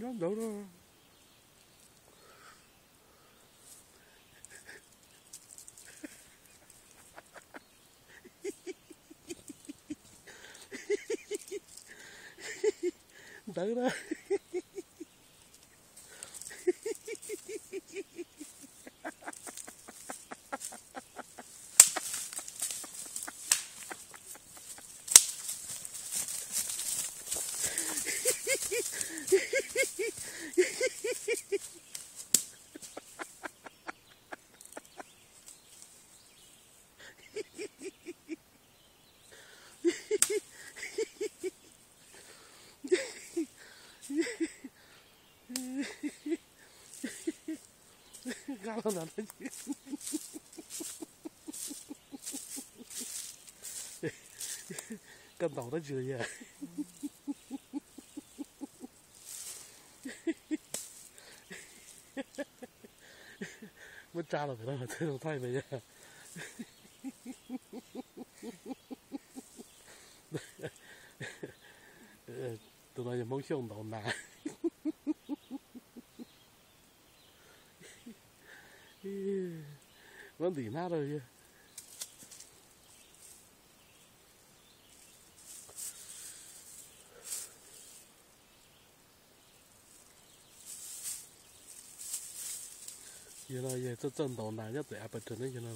Nyob ntawd na. Ntawd na. Nqa los nrad, koj ntaus dab tsi los yog? Muab tsa los pem no thaij pem yog. Tus no yog Hmoob Xyooj ntaus nas. Muab ntim hnab rau yog. Yog no yog txawj txawj ntaus nas nyob tim Apatrus ne yog no.